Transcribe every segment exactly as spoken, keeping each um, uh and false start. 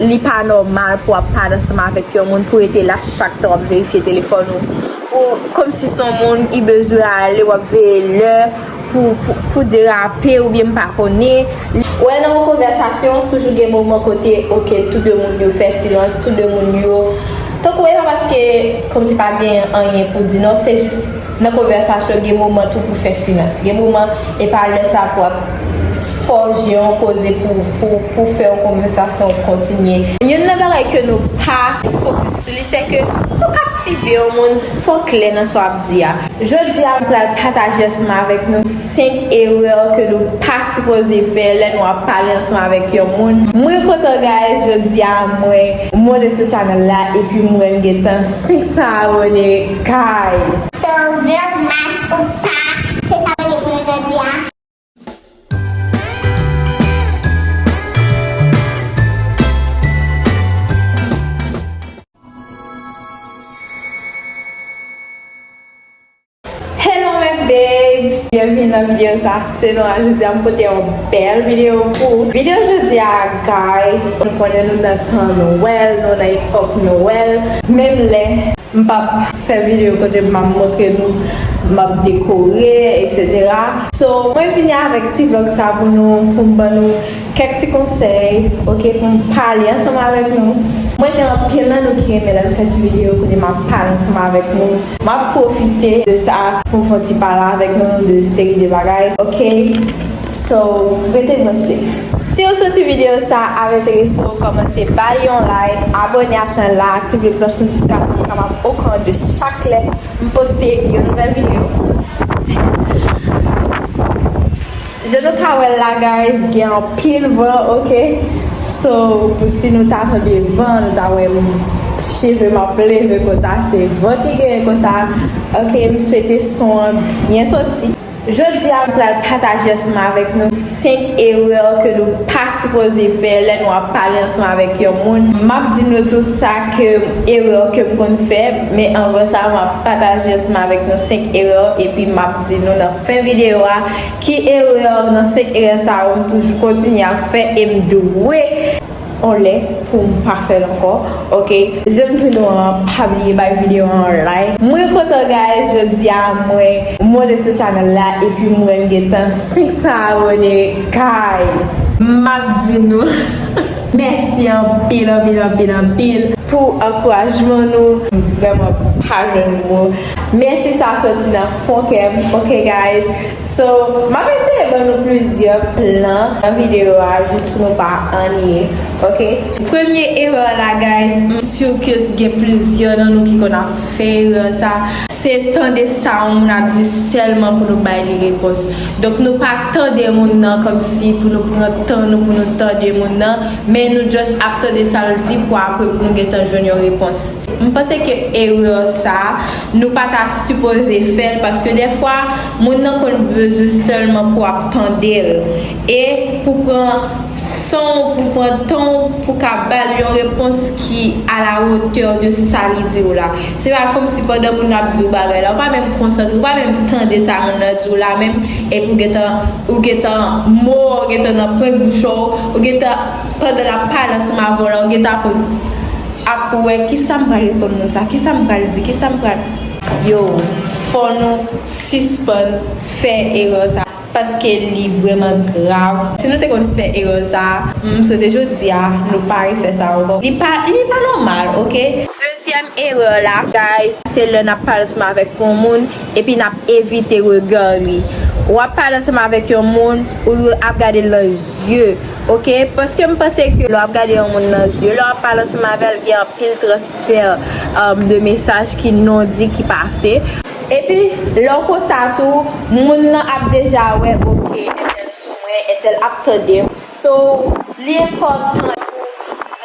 Li pa nòmal pou w ap pale ansanm avèk yon moun, pou rete la chak tan w ap verifye telefòn ou. Pou, kòmsi se yon moun, li bezwen ale, w ap veye lè pou, pou, pou derape oubyen m pa konnen. Ou wè, nan yon konvèsasyon, toujou gen moman kote, oke, tou de moun yo fè silans, tou de moun yo, tankou e pa paske kòmsi pa gen anyen pou di, non, se jis nan konvèsasyon, gen moman tou pou fè silans. Gen moman, e pa lè sa pou ap fòje yon koze pou, pou, pou fè yon konvèsasyon kontinye. Youn nan bagay ke nou pa fokis sou li, se ke pou kaptive yon moun, fò w klè nan sa w ap di a. Jodi a, m pral pataje ansanm avèk nou senk erè ke nou pa sipoze fè lè nou ap pale ansanm avèk yon moun. Mwen kontan, guys, jodi a, mwen monte sou chanèl la, epi mwen gentan senk san abòne, guys. So, vlogmas ou pa, se sa nou gen pou nou jodi a. Hello my babes, byenvini nan videyo sa. Se nou a jodi a, m pote yon bèl videyo pou ou. Videyo jodi a, guys, nou konnen nou nan tan Nwèl, nou nan epòk Nwèl. Menm lè m p ap fè videyo kote m ap montre nou m ap dekore, etsetera. So, mwen vini avèk ti vlog sa pou nou, pou m ban nou kèk ti konsèy, oke, pou m pale ansanm avèk nou. Mwen gen anpil nan nou ki renmen lè m fè ti videyo kote m ap pale ansanm avèk nou. M ap pwofite de sa pou m fè yon ti pale avèk nou de seri de bagay, oke? So, rete branche. Si w santi videyo sa ap enterese w, kòmanse ba li yon like, abòne a chanèl la, aktive klòch notifikasyon pou w kapab okouran de chak lè m poste yon nouvèl videyo. Jan nou ka wè l la, guys, gen anpil van, oke? So, pou si nou ta tande van, nou ta wè m cheve m ap leve konsa, se van ki genyen konsa. Oke, m swete son an byen soti. Jodi a, m pral pataje ansanm avèk nou senk erè ke nou pa sipoze fè lè nou ap pale ansanm avèk yon moun. M ap di nou tou sa ke erè ke m konn fè, men anvan sa, m ap pataje ansanm avèk nou senk erè, epi m ap di nou nan fen videyo a ki erè nan senk erè sa yo m toujou kontinye ap fè e m dwe yon lè pou m pa fè l ankò, oke? Jan m di nou an, pa bliye bay videyo an yon like. Mwen kontan, guys, jodi a mwen monte sou chanèl la, epi mwen m gentan senk san abòne, guys. M ap di nou mèsi anpil, anpil, anpil, anpil pou ankourajman nou. M vrèman pa jwenn mo. Mèsi sa soti nan fon kè m, oke, guys? So, m ap eseye ban nou plizyè plan nan videyo a, jis pou nou pa anniye, oke? Premye erè la, guys, m si ke gen plizyè nan nou ki konn ap fè erè sa, se tande sa yon moun ap di sèlman pou nou bay li repons. Donk, nou pa tande moun nan kòmsi pou nou pran tan nou pou nou tande moun nan, men nou just ap tande sa l di pou apre pou nou gentan jwenn yon repons. M panse ke erè sa, nou pa ta sipoze fè l, paske dèfwa, moun nan konn bezwen sèlman pou ap tande l. E pou pran san w, pou pran tan w, pou ka ba l yon repons ki à la hauteur de sa li di w la. Se pa kòmsi pandan moun nan ap di w bagay la, ou pa menm konsantre, ou pa menm tande sa moun nan di w la menm, epi ou gentan, ou gentan mo, ou gentan nan pwent bouch ou, ou gentan, pandan l ap pale ansanm avè w la, ou gentan ap ap wè kisa m pral reponn moun sa, kisa m pral di, kisa m pral. Yo, fò nou sispann fè erè sa, paske li vrèman grav. Si nou te konn fè erè sa, m swete jodi a, nou pa refè sa ankò. Li pa, li pa nòmal, oke? Dezyèm erè la, guys, se lè n ap pale ansanm avèk yon moun, epi n ap evite rega li. W ap pale ansanm avèk yon moun, ou ap gade l nan zye. Oke, paske m panse ke lè w ap gade yon moun nan zye, lè w ap pale ansanm avè l, gen anpil transfè, um, de mesaj ki non di ki pase. Epi, lè w konsa tou, moun nan ap deja wè, oke, entèl sou mwen, entèl ap tande m. So, li enpòtan pou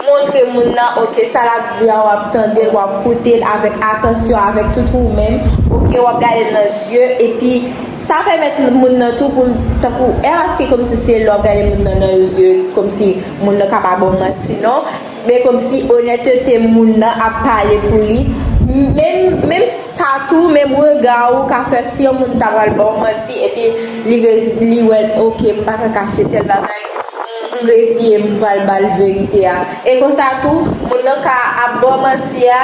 montre moun nan, oke, sa l ap di a, w ap tande l, w ap koute l avèk atansyon, avèk tout ou menm. Oke, w ap gade l nan zye, epi sa pèmèt moun nan tou pou l, tankou, e paske kòmsi se lè w ap gade moun nan nan zye, kòmsi moun nan ka pa ba w manti, non. Men kòmsi onètete moun nan ap pale pou li. Menm, menm sa tou, menm rega ou ka fè si yon moun ta pral ba w manti, epi li rez-, li wè, oke, m pa ka kache tèl bagay. M reziye m, m pral ba l verite a. E konsa tou, moun nan ka ap ba w manti a,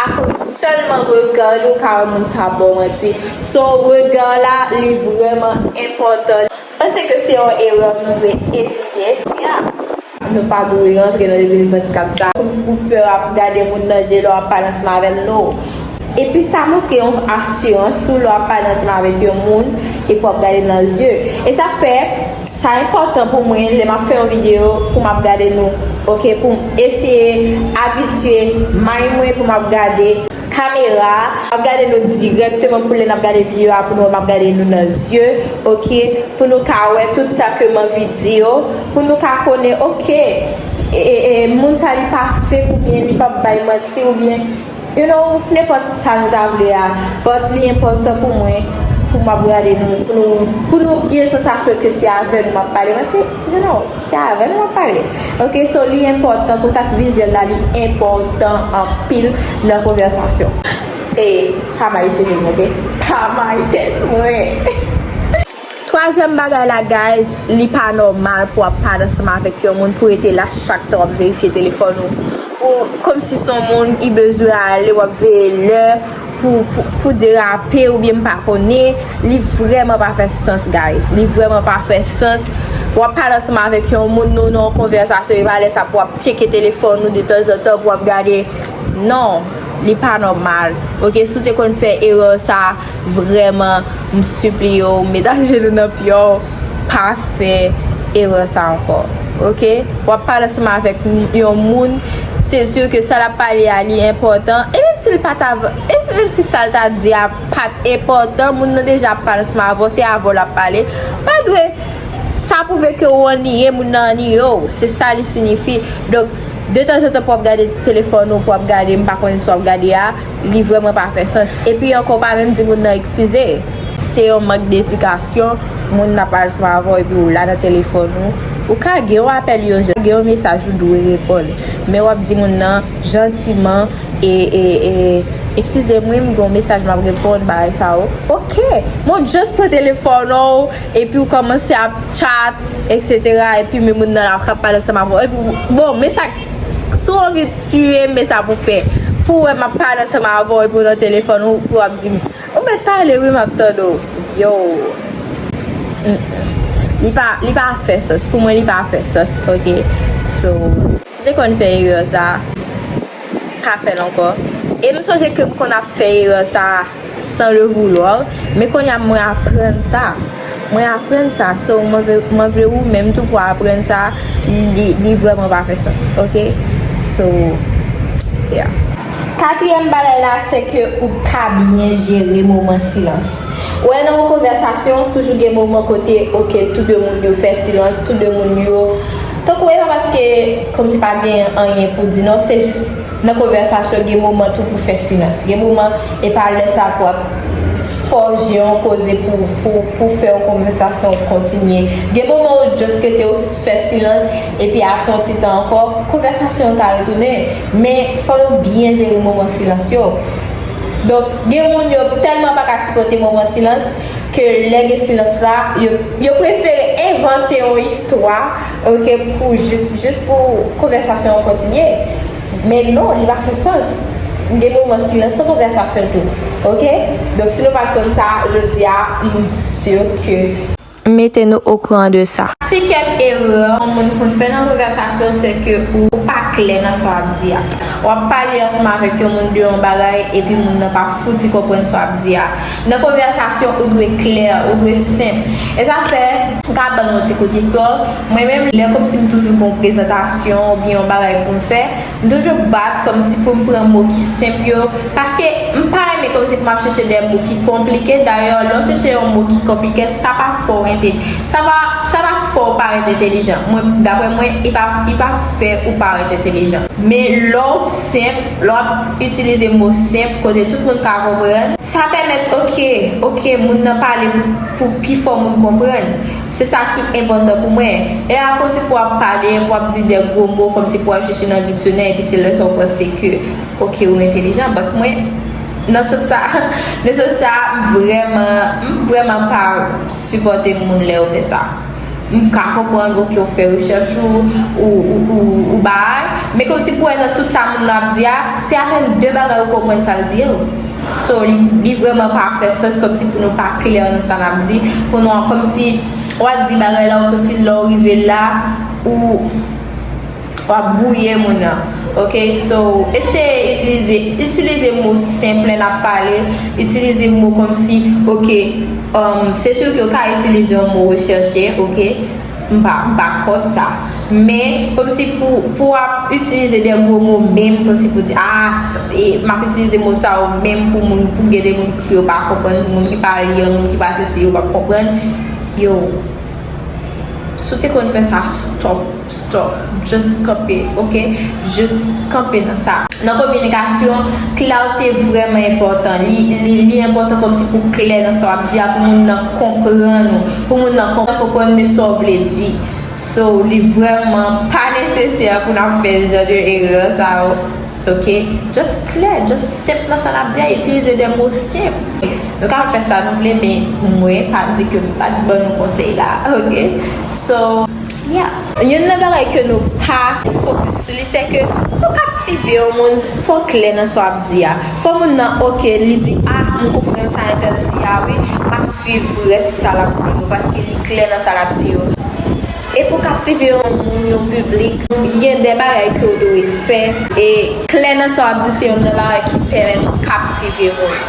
akoz sèlman rega li, ou ka wè moun sa ap ba w manti. So, rega la, li vrèman enpòtan. Mwen panse ke se yon erè nou dwe evite. Ya. Nou pa dwe rantre nan de mil vennkat sa kòmsi pou pè ap gade moun nan je lè w ap pale ansanm avè l, no. Epi sa montre yon asirans tou lè w ap pale ansanm avèk yon moun epi w ap gade nan zye. E sa fè, sa enpòtan pou mwen lè m ap fè yon videyo pou m ap gade nou, oke, pou m eseye abitye may mwen pou m ap gade kamera, m ap gade nou dirèkteman pou lè n ap gade videyo a, pou nou wè m ap gade nou nan zye, oke, pou nou ka wè tout sa ke m anvi di yo, pou nou ka konnen, oke, e, e, e, moun sa li pa fake oubyen li p ap bay manti oubyen, you know, nenpòt sa nou ta vle a, but li enpòtan pou mwen, pou m ap gade nou, pou nou, pou nou gen sansasyon ke se avè nou m ap pale, paske, you know, se avè nou m ap pale. Oke, so li enpòtan, kontak vizyèl la, li enpòtan anpil nan konvèsasyon. E pa may cheve m, oke? Pa may tèt mwen. Twazyèm bagay la, guys, li pa nòmal pou w ap pale ansanm avèk yon moun pou rete la chak tan w ap verifye telefòn ou. Ou, kòmsi se yon moun, li bezwen ale, w ap veye lè, pou, pou, pou derape oubyen m pa konnen, li vrèman pa fè sans, guys. Li vrèman pa fè sans. W ap pale ansanm avèk yon moun, nou nan yon konvèsasyon, e pa lè sa pou w ap tcheke telefòn ou detanzantan pou w ap gade. Non, li pa nòmal. Oke, si w te konn fè erè sa, vrèman, m sipliye w, met ajenou nan pye w, pa fè erè sa ankò. Oke? W ap pale ansanm avèk yon moun, se si ke sa l ap pale a, li enpòtan. E menm si l pa ta, e menm si sa l ta di a pa t enpòtan, moun nan deja ap pale ansanm avè w, se avè w l ap pale. Pa dwe, sa pwouve ke w anniye, moun nan anniye w. Se sa li siyifi. Donk, detanzantan pou w ap gade telefòn ou, pou w ap gade, m pa konnen si w ap gade a, li vrèman pa fè sans. Epi ankò, pa menm di moun nan eskize. Se yon mank de edikasyon, moun nan pale ansanm avè w epi w la nan telefòn ou. Ou ka gen yon apèl ijan, gen yon mesaj ou dwe reponn. Men w ap di moun nan jantiman, e, e, e, eskize m, wi, m gen yon mesaj m ap reponn, bagay sa yo. Oke, men w just pran telefòn ou, epi w kòmanse ap chat, etsetera, epi men moun nan la k ap pale ansanm avè w. Epi, bon, men sa, si w anvi tiye m, men sa pou fè. Pou w wè m ap pale ansanm avè w, epi w nan telefòn ou, pou w ap di m, ou mèt pale, wi, m ap tande w. Yo. Mm-mm. Li pa, li pa fè sans. Pou mwen, li pa fè sans, oke? So, si w te konn fè erè sa, pa fè l ankò. E m sonje ke m konn ap fè erè sa sans le vouloir, men kounye a mwen aprann sa. Mwen aprann sa, so mwen vle, mwen vle ou menm tou pou aprann sa, li, li vrèman pa fè sans, oke? So, yeah. Katriyèm bagay la, se ke ou pa byen jere moman silans. Ou wè, nan yon konvèsasyon, toujou gen moman kote, oke, tou de moun yo fè silans, tou de moun yo, tankou e pa paske kòmsi pa gen anyen pou di, non, se jis nan konvèsasyon, gen moman tou pou fè silans. Gen moman, e pa lè sa pou ap fòje yon koze pou, pou, pou fè yon konvèsasyon kontinye. Gen moman ou just rete, ou fè silans, epi apre yon ti tan ankò, konvèsasyon an ka retounen. Men, fò yo byen jere moman silans yo. Donk, gen moun yo tèlman pa ka sipòte moman silans, ke lè gen silans la, yo, yo prefere envante yon istwa, oke, pou jis, jis pou konvèsasyon an kontinye. Men non, li pa fè sans. Gen moman silans nan konvèsasyon tou. Oke? Donk, si nou pa t konn sa, jodi a, m si ke. Mete nou okouran de sa. Senkyèm erè yon moun konn fè nan konvèsasyon, se ke ou pa klè nan sa w ap di a. W ap pale ansanm avèk yon moun de yon bagay, epi moun nan pa fouti konprann sa w ap di a. Nan konvèsasyon, ou dwe klè, ou dwe senp. E sa fè, m ka ban nou yon ti kout istwa. Mwen menm, lè kòmsi m toujou gen yon prezantasyon oubyen yon bagay pou m fè, m toujou bat kòmsi pou m pran mo ki senp yo, paske m pa renmen kòmsi pou m ap chèche de mo ki konplike. Dayè, lè w chèche yon mo ki konplike, sa pa fè w ente-, sa pa, sa pa fè w parèt entèlijan. Mwen, daprè mwen, li pa, li pa fè ou parèt entèlijan. Men lè w senp, lè w ap itilize mo senp, kote tout moun ka konprann, sa pèmèt, oke, oke, moun nan pale pou, pou pifò moun konprann. Se sa ki enpòtan pou mwen. E a kòmsi pou w ap pale, pou w ap di de gwo mo, kòmsi pou w ap chèche nan diksyonè, epi se lè sa w panse ke, oke, ou entèlijan. But mwen, nan sans sa, nan sans sa, m vrèman, m vrèman pa sipòte moun lè yo fè sa. M ka konprann, ok, ou fè rechèch ou, ou, ou, ou, ou bay, men kòmsi pou wè nan tout sa moun nan ap di a, se apèn de bagay ou konprann sa l di yo. So, li, li vrèman pa fè sans kòmsi pou nou pa klè nan sa n ap di, pou nou, kòmsi w ap di bagay la, ou soti la, ou rive la, ou, w ap bwouye moun nan. Ok, so, eseye itilize, itilize mo senp lè n ap pale, itilize mo kòmsi, ok, um, se si ke w ka itilize yon mo rechèche, ok, m pa, m pa kont sa. Men, kòmsi pou, pou w ap itilize de gwo mo menm, kòmsi pou di, ah, s- e, m ap itilize mo sa yo menm pou moun, pou gen de moun ki yo pa konprann, moun ki pa li, moun ki pa sesi, yo p ap konprann. Yo, si w te konn fè sa, stop, stop. Just kanpe, ok? Just kanpe nan sa. Nan kominikasyon, klète vrèman enpòtan. Li, li, li enpòtan kòmsi pou klè nan sa w ap di a, pou moun nan konprann ou. Pou moun nan konprann, konprann men sa w vle di. So, li vrèman pa nesesè pou n ap fè jan de erè sa yo. Ok? Just klè, just senp nan sa n ap di a, itilize de mo senp. Nou ka fè sa nou vle, men mwen pa di ke m pa t ban nou konsèy la, ok? So, yeah. Youn nan bagay ke nou pa fokis sou li, se ke pou kaptive yon moun, fò w klè nan sa w ap di a. Fò moun nan, ok, li di, ah, m konprann sa entèl di a, wi, m ap swiv rès sa l ap di yo, paske li klè nan sa l ap di yo. E pou kaptive yon moun, yon piblik, gen de bagay ke w dwe fè. E klè nan sa w ap di, se youn nan bagay ki pèmèt ou kaptive moun.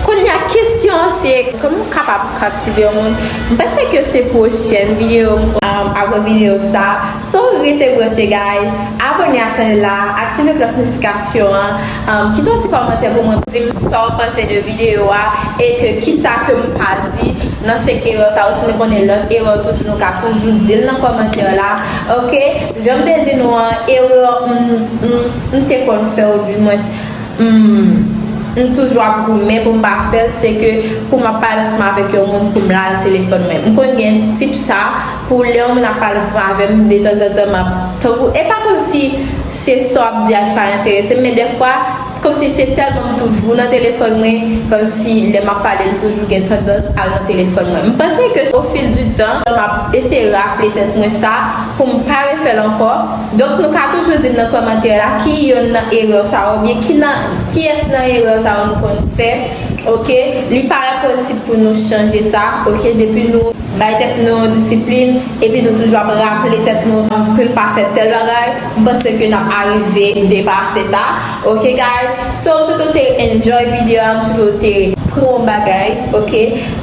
Kounye a, kesyon an se, kòman w kapab kaptive yon moun? M panse ke se pwochèn videyo, um, apre videyo sa. So, rete branche, guys. Abòne a chanèl la, aktive klòch notifikasyon an, um, kite yon ti kòmantè pou mwen, di m sa w panse de videyo a, e ke kisa ke m pa di nan senk erè sa yo, si nou konnen lòt erè toujou, nou ka toujou di l nan kòmantè la. Ok, jan m te di nou an, erè m, m, m te konn fè, ou di mwens, m, m toujou ap goumen pou m pa fè l, se ke pou m ap pale ansanm avèk yon moun, pou m lage telefòn mwen. M konn gen tip sa, pou lè yon moun ap pale ansanm avè m, detanzantan m ap, tankou, e pa kòmsi se sa w ap di a ki pa enterese m, men dèfwa, kòmsi se tèlman m toujou nan telefòn mwen, kòmsi lè m ap pale, l toujou gen tandans al nan telefòn mwen. M panse ke o fil di tan, lè m ap eseye raple tèt mwen sa, pou m pa refè l ankò. Donk, nou ka toujou di m nan kòmantè la, ki yonn nan erè sa yo, oubyen ki nan, kiyès nan erè sa yo nou konn fè, ok? Li pa enposib pou nou chanje sa, ok? Depi nou bay tèt nou yon disiplin, epi nou toujou ap raple tèt nou pou n pa fè tèl bagay, m panse ke n ap arive depase sa. Ok, guys? So, m swete w te enjoy videyo a, m swete w te pran yon bagay, ok?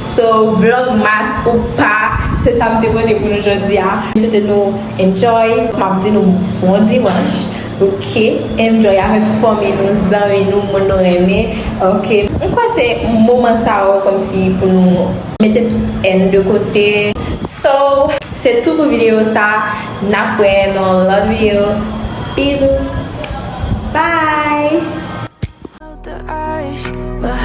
So, vlogmas ou pa, se sa m te pote pou nou jodi a. M swete nou enjoy, m ap di nou bon dimanch. Ok, enjoy avèk fanmi nou, zanmi nou, moun nou renmen. Ok, m kwè se moman sa yo kòmsi pou nou mete tout èn de kote. So, se tout pou videyo sa. N ap wè nan lòt videyo. Bizou. Bye. Out the ice, but